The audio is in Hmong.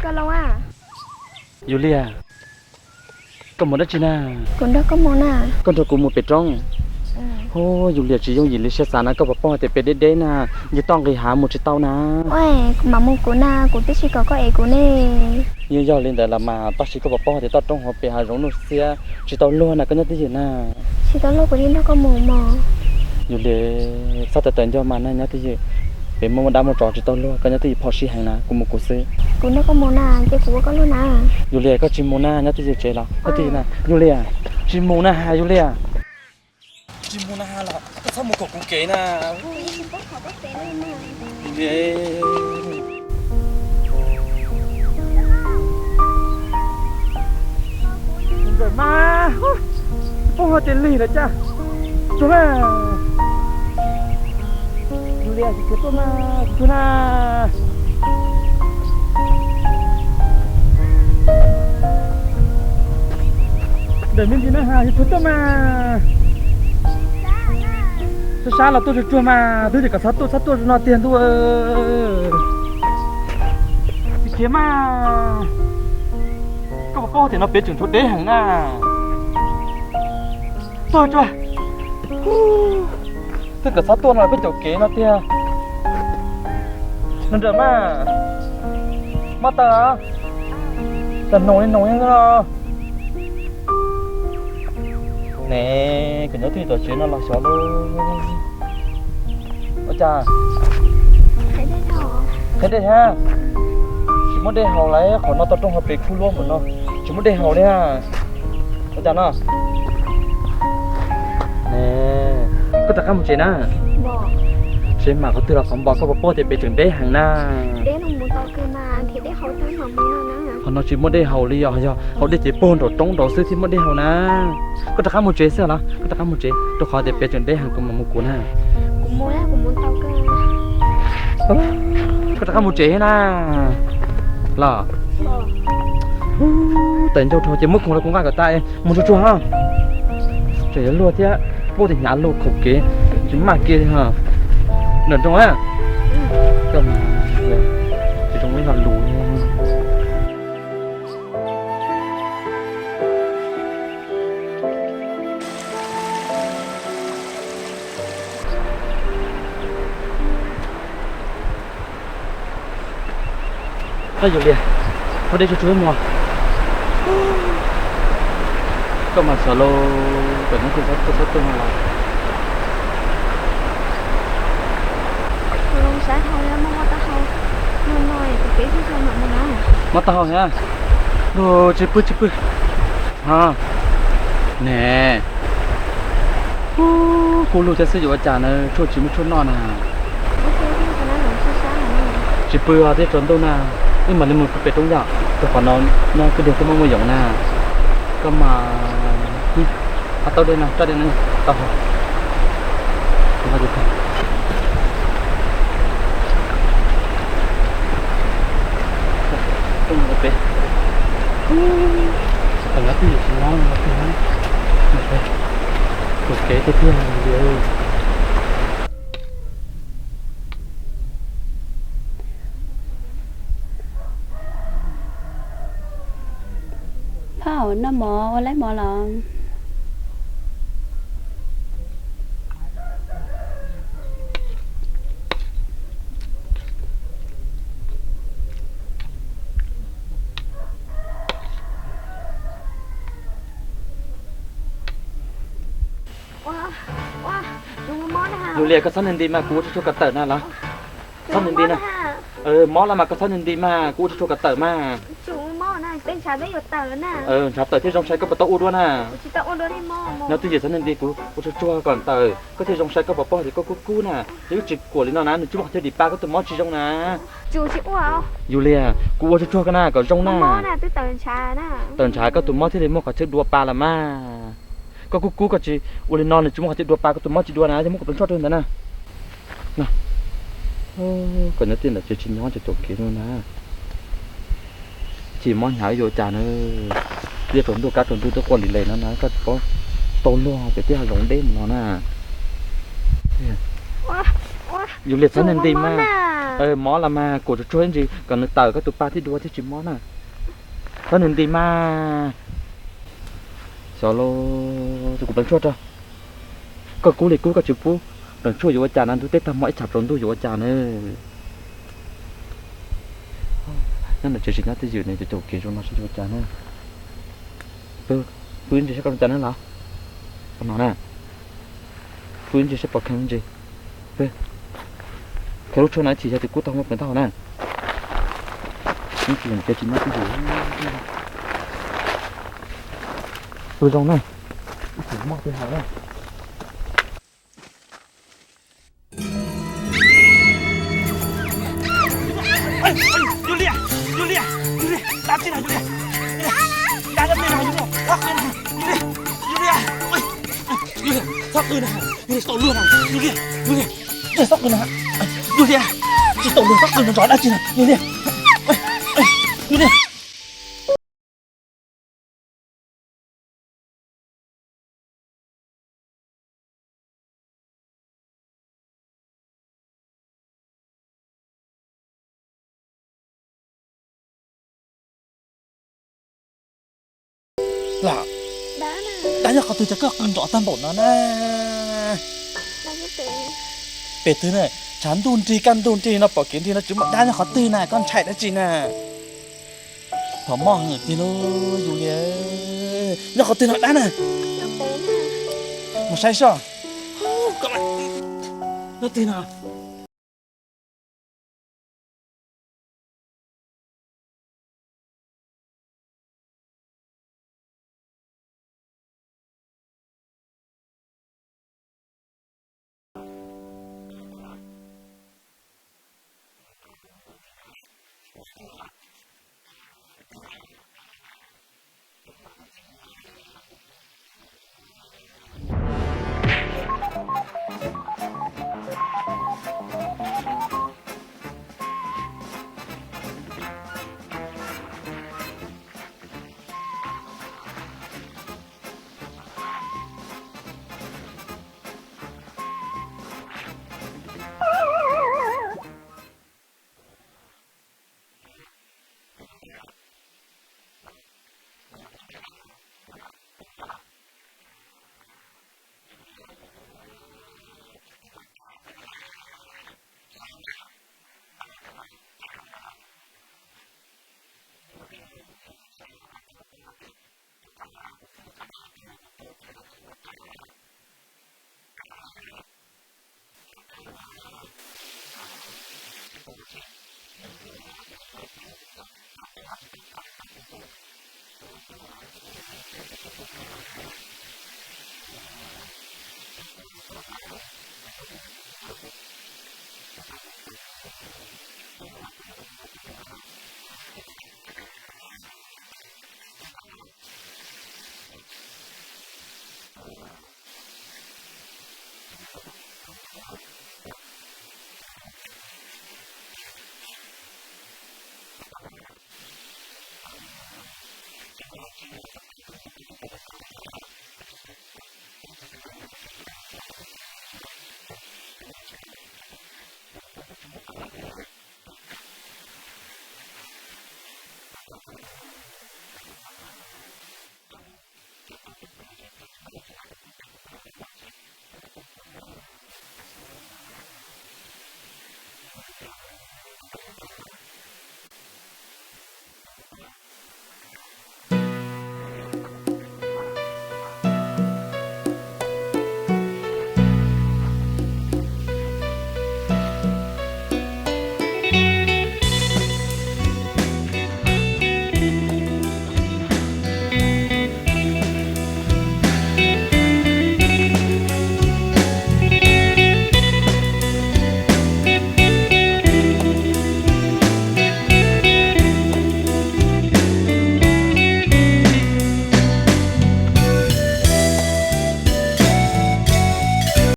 Koj los a. Yus Liag, koj mus dab tsi na? Kuv nrog koj mus na. Koj nrog kuv mus pem roob? Hu, Yus Liag, tsis yooj yim li siab xav na, koj puas paub hais tias pem deb deb na, nce toj nqis hav mus tsis tau na. Ua, kuv mam mus kuv na, kuv twb tsis kom koj ev kuv ne. Yeej yog li ntawd los mas, tab sis koj puas paub hais tias toj roob hauv pem hav zoov nuj xiab tsis tau luag na, koj nyob twj ywm na. Tsis tau luag kuv yeej nrog koj mus mog. Yus Liag, txhob tawv tawv ncauj mas na, nyob twj ywm. Pem muaj dab muaj tsov tsis tau luag, koj nyob twj ywm phom sij heev na, kuv mus kuv xwb. Kuv nrog koj mus na, ces kuv ua koj luag na. Yus Liag, koj tsis mus na, nyob twj ywm tsev los nyob twj ywm na. Yus Liag, tsis mus na has Yus Liag. Tsis mus na has los koj txhob mus kom kuv kev na. Ntawm mas, pub hlo ces lig lawm cas. Tsuag na. Yus Liag, tsis tshua tuaj mas, tsis tshua na. Ntawm me ntsis na has, tsis tshua tuaj mas. Sab sab los tuaj tsuag tsuag mas, twb tias kom txhob tuaj, txhob tuaj no tiag ntuj. Tsis khiav mas. Koj puas paub tias no pem tseem tshuav deb heev na. Tuaj tsuag. Twb kom txhob tuaj no peb caum kev no tiag. Nws nrawm mas. Mob taw los? Tag noog li noog no. Ne, kuv nyob twj ywm tom tsev no los xyov lauj. Ua cas? Qheb dej thiab? Tsis muaj dej haus lawm, qhov no toj roob hauv pes kub luab npaum no, tsis muaj dej haus li. Ua cas no? Koj rov qab mus tsev na. Tsev mas qhov twg los qhov npog, koj puas paub tias pem tseem deb heev na. Qhov no tsis muaj dej haus li os, yog haus dej ces puag nraum roob nraud xwb thiaj muaj dej haus na. Koj rov qab mus tsev xwb los? Koj rov qab mus tsev, rau qhov tias pem tseem deb heev, kuv mam mus kuv na. Koj rov qab mus tsev na. Los. Tais ncauj dhau ces muab khoom los kuv nqa kom tas, mus tsuag tsuag. Tseem yuav luag thiab, paub tias hnyav luag khoom kev, tsis maj kiag li ho. Nram nroog a. Koj tsis zoo ib lo lus. Koj Yus Liag, haus dej tsuag tsuag mog. Koj mas xyov lauj, pem no kuj txhob tuaj no los. Mob taub hau thiab. Tsis pw tsis pw. Ne, kub lug thiab xwb yuav ua cas na, tshuaj tsis muaj tshuaj noj na. Tsis pw os, twb tsaus ntuj na. Wb mam li mus pem roob yom, rau qhov no nyob kwj deg twb muaj muaj yoov na. Koj mas, hab taub dej no, raj dej no tau hau. Tus kev tiag tiag li. Phauj, noj mov ua laib mov los? Yus Liag, koj txhob nti nti mas, kuv ua tsuag tsuag kom tawm na los. Txhob nti nti na. Mob los mas koj txhob nti nti mas, kuv ua tsuag tsuag kom tawm mas. Ntshav tawm thiab zoo sai koj puas tau ua dua na. No twj ywm txhob nti nti, kuv ua tsuag tsuag kom tawm, koj thiaj zoo sai, koj puas paub tias koj kub kub na. Yog wb tsis kuam li no na, nws tsis muaj qhov chaw dim pa koj tus mob tsis zoo na. Yus Liag, kuv ua tsuag tsuag koj na kom zoo na. Tawm ntshav koj tus mob thiaj li muaj qhov chaw dua pa los mas. Koj kub kub koj tsis ua li no nws tsis muaj qhov chaw dua pa koj tus mob tsis dua na, yog muab kuv tus ntshuaj rau ntawd na. Koj nyob tij ntawm tsev tsis nyob ces caum kev no na. Chim mob hnyav yuav cas na. Tiaj tsaus ntuj kab tsaus ntuj twb quaj li les no na, koj tsis paub tau luag pem tej hav zoov deb mus no na. Yus Liag, txhob nti nti mas. Mob los mas kuam tsuag tsuag ib ntsis kom nws tawm koj tus pa thiaj dua thiaj tsis mob na. Txhob nws nti mas. Xyov los, kuv pleev tshuaj rau. Koj kub li kub koj tsis pub pleev tshuaj yuav ua cas na, ntuj teb tag hmo ib tsam tsaus ntuj yuav ua cas na. Nyob ntawm tsev tsis nyob twj ywm ne, caum caum kev zoo no saib yuav ua cas na. Pw ib ntsis saib koj zoo cas na los. Qhov no na. Pw ib ntsis saib pom kheev ib ntsis. Pw. Khaws lub tshuaj no ib chim yog tias kub tau muaj pleev taub hau na. Ib chim kev tsis nyob twj ywm. Pw zoo na. Ib chim mob twb hais na. Yus Liaj, Yus Liaj, Yus Liaj, dab tsi na Yus Liaj? Dab tsi na Yus Liaj? Yus Liaj, Yus Liaj, Yus Liaj, txhob qw na, Yus Liaj, tsis tau luag na, Yus Liaj, Yus Liaj, tsis tau luag na, Yus Liaj, tsis tau luag, txhob qw no, dab tsi na Yus Liaj? Yus Liaj. Lam, dab nyob qhov twg cas koj qw nrov tag npaum no na? Pem twg na? Tshav ntuj nrig kaj ntug nrig no pom kev nrig no tsis muaj dab nyob qhov twg na, koj ntshai dab tsi na? Thaum moj heev tiag lauj Yus Liaj. Nyob qhov twg no dab na? Mus saib soj. Nyob twg no?